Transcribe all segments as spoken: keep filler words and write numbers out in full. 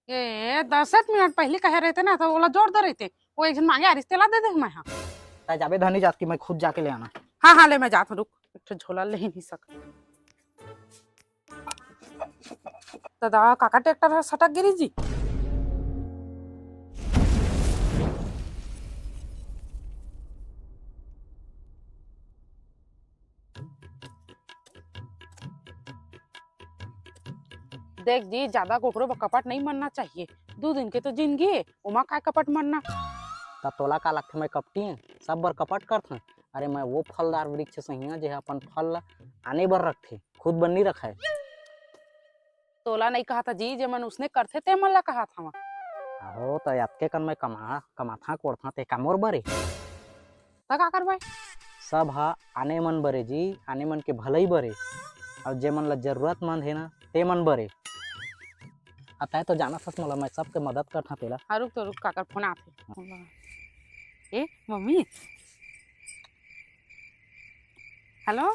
ए, दस एक मिनट पहिली कहे रहिते ना, त ओला जोर दे रहिते। वो एक झन मांगे आ रहिस, तेला दे दे मैं, हाँ। तैं जाबे धनी जात कि मैं खुद जाके ले आना। हाँ, हाँ, ले, मैं जात हूँ, रुक। एक ठो झोला ले ही नहीं सक। दादा, काकर ट्रैक्टर ह सटक गे रे जी। देख जी, ज्यादा कोकरो बर कपट नहीं मनना चाहिए। दू दिन के तो जिंदगी हे, ओमा काय कपट मनना। त तोला का लगथे, मैं कपटी हूँ? सब बर कपट करथन। अरे, मैं वो फलदार वृक्ष सही हूँ, जे ह अपन फल ल आने बर रखथे, खुद बर नहीं रखय। तोला नहीं कहत जी, जे मन उसने करथे, ते मन ला कहत हवं। अहो, त अतके कन मैं कमा, कमाथा, कोड़था, ते का मोर बर ए? त का करबे? सब ह आने मन बर ए जी, आने मन के भलई बर ए। अउ जे मन ला जरूरतमंद हे ना, ते मन बर ए। अ तैं तो जानत हस मोला, मैं सबके मदद करथंव तेला। हाँ, रुक तो रुक, काकर फोन आथे। ए, मम्मी। हेलो,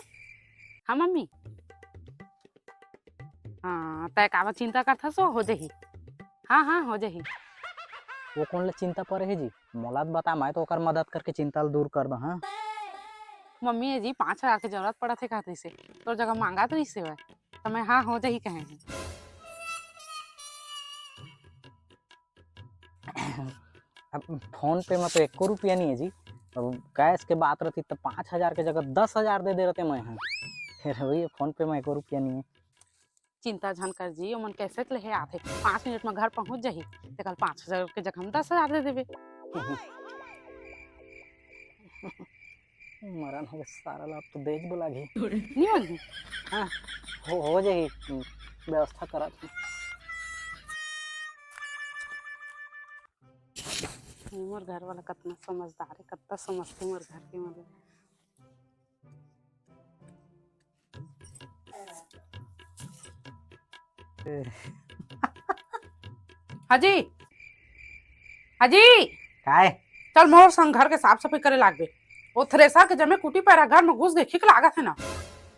हाँ मम्मी। हाँ, तैं काबर चिंता करथस, हो जाही। हाँ, हाँ, हो जाही। वो कोन ला चिंता परे हे जी? मोला तो बता, मैं तो ओकर मदद करके चिंता ल दूर कर दो, हाँ। मम्मी, ए जी, पाँच हजार के जरूरत पड़त हे कहत रहिसे, तोर जगह मांगत रहिसे वह, त मैं हाँ हो जाही कहे हूँ। अब फोन पे में तो एको रुपया नहीं है जी। अब कैश के बात रहती त पाँच हजार के जगह दस हजार दे दे रहते मैं, हाँ। फिर वही फोन पे में एको रुपया नहीं है। चिंता झन कर जी, ओमन कैसे लेहे आथे, पाँच मिनट में घर पहुंच जाही, ते कल पाँच हजार के जगह हम दस हजार दे देबे। मरन हो सारा ला, अब तो देज बुलागी। नहीं होगी। हाँ, हो, हो जाही, व्यवस्था करत हूँ। मोर घर वाला कतना समझदार है, कतना समझते मोर घर के मतलब। हाजी, हाजी, काय? चल मोर संग घर के साफ सफाई करे लागबे। वो थ्रेसर के जमे कुटी पैरा घर में घुस गए, खिक लागत है ना।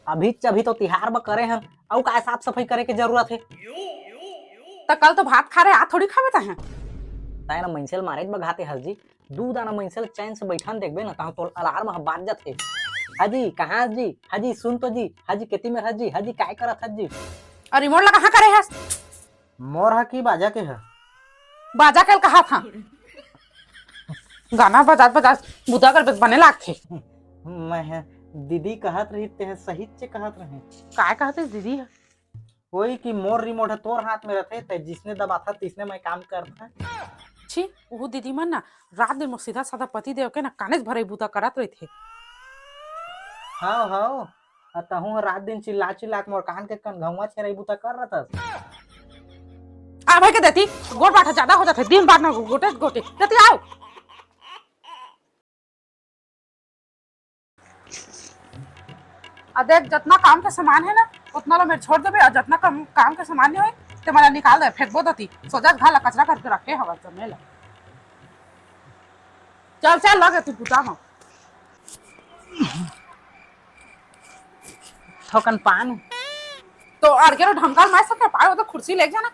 अभी, अभी तो तिहार बर करे हन, अउ काय साफ सफाई करे के जरूरत है? त कल तो भात खा रहे, आज थोड़ी खाबे तहे। तै ना मइनसे ल मारे बघाते हस जी, दू दाना मइनसे ल चैन से बैठन देखबे ना, तहाँ तोर अलार्म ह बाज जाथे। हाजी, कहाँ हस जी? हाजी, सुन तो जी। हाजी, केती मेर हस जी? हाजी, काय करत हस जी? अरे, मोर ला कहाँ करे हस? मोर ह की बाजा के ह? बाजा के ल कहा था। गाना बजात बजात बुदा कर बने लागथे। मैं ह, दीदी कहत रही, ते ह सही चे कहत रहे। काय कहत रही दीदी ह? कोई कि मोर रिमोट ह तोर हाथ में रहथे, ते जिसने दबाथा, तिसने मैं काम करथा। छी, उहू दीदी मन ना रात दिन मोर सीधा साधा पति देव के ना कानेच भरई बूता करत रहिथे। हाव, हाव, आ तहूँ ह रात दिन चिल्ला चिल्ला के मोर कान के कन घउवा छेरई बूता कर रहथस। आ भाई के देती, गोड़ बात ज्यादा हो जाथे, दिन बार ना गोटे गोटे। देती आओ। आ देख, जतना काम के सामान है ना, उतना ला मेर छोड़ देबे, और जतना कम, काम के सामान नहीं होय, ते मला निकाल दे, फेंकबो दती। सोजा घर ला कचरा करके रखे हवा जमे ला। चल, चल, लगे तू बुता म। थोकन पान। तो अड़के रो ढमकाल मार सके, पाए हो तो कुर्सी ले जाना।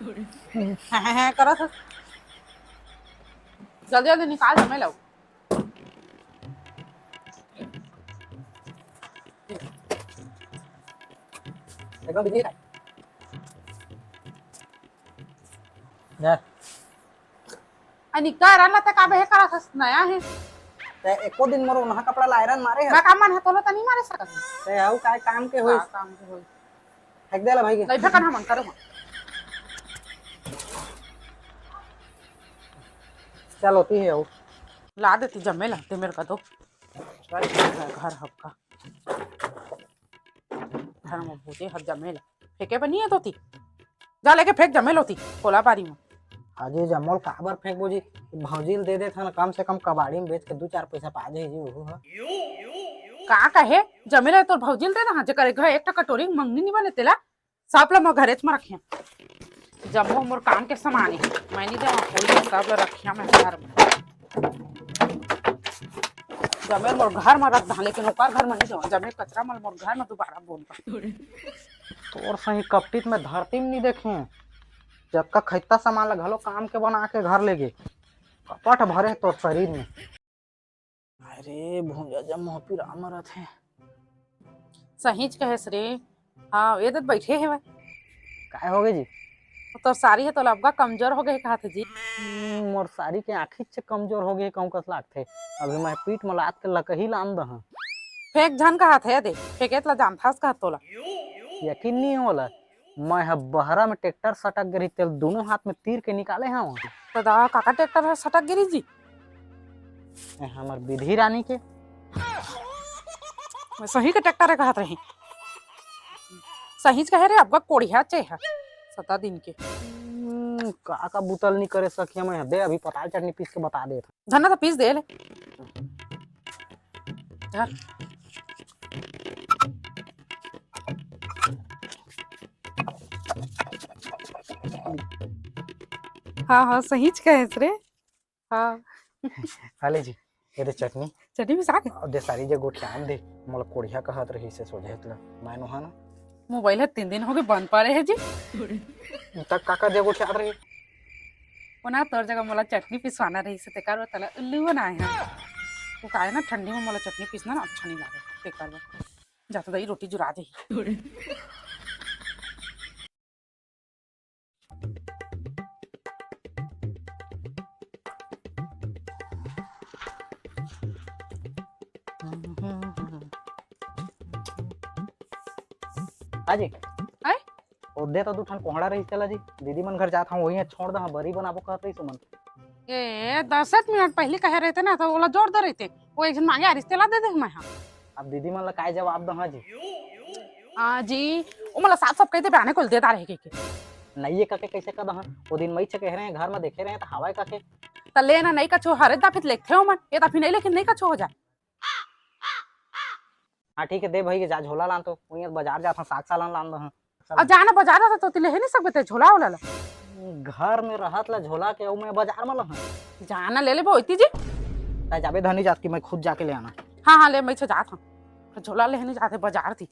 हैं, हैं, हैं, करत हस। जल्दी, जल्दी निकाल जमे ला। एकदम बिजी है। जा। अनिका रन ला ते का बे हे करत हस, नया है। ते एको दिन मोर ओनहा कपड़ा ला आयरन मारे है। मैं काम मन है तोला त नहीं मारे सकत। ते हऊ काय काम के होइस? का काम के होइस? फेंक देला भाई के। नहीं फेंकन हमन करो। चल होती है हऊ। ला देती जमे ला ते मेरे का तो। घर हक्का। घर में भूते हर जमे ला। फेंके बनी है तोती। जा लेके फेंक जमे लोती। कोला बारी में। अजी जमोल काबर फेंकबो जी? भौजी ल दे देथन, कम से कम कबाड़ी में बेच के दू चार पैसा पा जाही जी ओहू ह। का कहे? जमे ला तोर भौजी ल दे दहा, जेकर घर एक ठा कटोरी मंगनी नहीं बने तेला। सब ला मैं घरेच में रखिया। जम्मो मोर काम के सामान है, मैं नहीं देवा कोई, सब ला रखिया मैं घर में। जमे मोर घर में रख दहा, लेकिन ओकर घर में नहीं देवा। जमे कचरा मल मोर घर में दोबारा बोन पा। तोर सही कपटित में धरती में नहीं देखे। जतका खैता सामान ला घलो काम के बना के घर ले गे। कपट भरे हे तोर शरीर में। अरे भूंजा जम्मो पिरा मरत हे। सहीच कहेस रे। हाँ, ए दत बैठे हेवय। काय होगे जी? तोर सारी ह तोला अबका कमजोर होगे हे कहत हे जी। हम्म, मोर सारी के आँखी च कमजोर होगे हे कहूँ कस लागथे। अभी मैं पीठ म लात के लकही लान दहँ। फेंक झन कहत हे दे, फेंकेत ला जानथस कहत तोला। यकीन नहीं होला, मैं ह बहरा में ट्रैक्टर सटक गे रही, तेल दोनों हाथ में तीर के निकाले हवं। त दा काका ट्रैक्टर ह सटक गे रही जी? ए, हमर विधि रानी के। मैं सही के ट्रैक्टर हे कहत रही। सहीच कहे रे, अबका कोढ़िया चे हे। सता दिन के। हम्म, का का बुतल नहीं करे सखिया मैं ह। दे, अभी पताल चटनी पीस के बता देत हँव। धन्ना तो पीस दे ले। धर। हाँ, हाँ, सहीच कहेस रे। हाँ। हाँ ले जी, ये दे चटनी। चटनी पिसा के? अब दे सारी जे गोठियान दे, मोला कोढ़िया कहत रही से सोझे तला। मैं नोहा ना। मोबाइल ह तीन दिन होगे बंद पड़े हे जी। तक काका जे गोठियात रही। ओना तोर जगह मोला चटनी पिसवाना रही से तेकर बर तला उल्लू बनाए हे। वो काहे ना ठंडी में मोला चटनी पीसना ना अच्छा नहीं लागे तेकर बर। जाता दाई रोटी जुरा जाही। हाँ जी। आय? ओदे तो दू ठन कोहड़ा रहिस तेला जी, दीदी मन घर जात हँव, वहीं छोड़ दहा, बरी बनाबो कहत रहिस ओमन। ए, दस एक मिनट पहली कहे रहते ना, तो ओला जोर दे रहते, वो एक झन मांगे आ रहिस तेला दे दे मैं हा। अब दीदी मन ला काय जवाब दहा जी? हाँ जी, वो मोला साफ साफ कहिथे, बयाने कोल दे डारे हे कहिके। नहीं ये कके कैसे कह दहा? वो दिन मई छे कह रहे हैं, घर में देखे रहे हैं, तो हवाई कके। त ले ना, नहीं कछु हरे दा फिर लेखथे ओमन, ये दा फिर नहीं लेकिन नहीं कछु हो जाए। हाँ ठीक है, दे भाई के जा झोला लान तो, वहीं बाजार जात हँव, साग सालन लान दहा। अब जाना बाजार रहता तो तिले हे नहीं सकबे ते झोला ओला ला। घर में रहत ला झोला के, अउ मैं बाजार में लहन। जाना ले ले बोती जी। तै जाबे धनी जात कि मैं खुद जाके ले आना। हाँ, हाँ, ले मैं छे जात हँव। झोला ले नहीं जाते बाजार थी।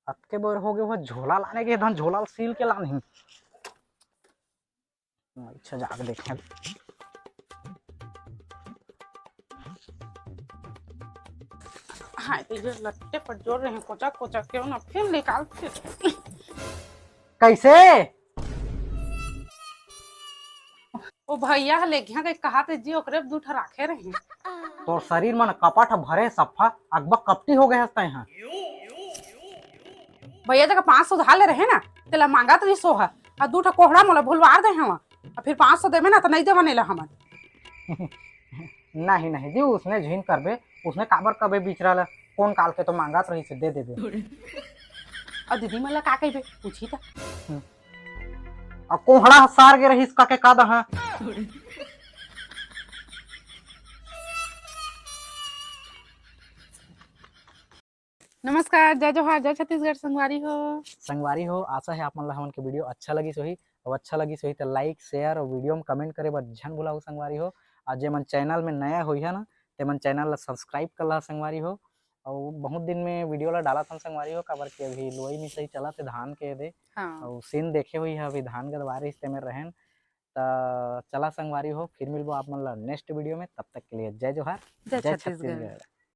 अतके बेर होगे वो झोला लाने के, धन झोला सील के लानही। अच्छा, जाके देखे। हाँ, तो ये लट्टे पर जोर रहे हैं, कोचा कोचा क्यों ना फिर निकाल फिर। कैसे? ओ भैया ह लेगिहा कहि कहाथे जी, ओकरे दू ठा राखे रहे। तोर शरीर मन कपट ह भरे सफा, अगबा कपटी हो गए हस तैं ह। भैया जगह पाँच सौ उधार ले रहे ना, तेला मांगत रहिस ओह, अउ दू ठा कोहड़ा मोला भुलवार दे हवा, अउ फिर पाँच सौ देबे ना त नहीं देवन एला हमन। नहीं, नहीं जी, उसने झिन करबे, उसने काबर कबे बिचरा ला, कोन काल के तो मांगत रहिस, दे देबे। अउ दीदी मन ला का कहिबे, पूछी त। हम्म। अउ कोहड़ा ह सार गे रहिस कके का दहा। नमस्कार, जय जोहार, जय छत्तीसगढ़ संगवारी हो। संगवारी हो, आशा है आप मन ला हमन के video अच्छा लगिस होही, अउ अच्छा लगिस होही त like, share अउ video में comment करे बर झन भुलाहू संगवारी हो। अउ जे मन channel में नया होइहा ना, ते मन channel ला subscribe कर लहा संगवारी हो। अउ बहुत दिन में video ला डालत हन संगवारी हो, काबर कि अभी लुवई मिसई चलत हे धान के दे। हाँ। अउ scene देखे होइहा, अभी धान गदवाए रहिस ते में रहेन। त चला संगवारी हो, फिर मिलबो आप मन ला next video में। तब तक के लिए जय जोहार, जय जय छत्तीसगढ़। छत्तीसगढ़।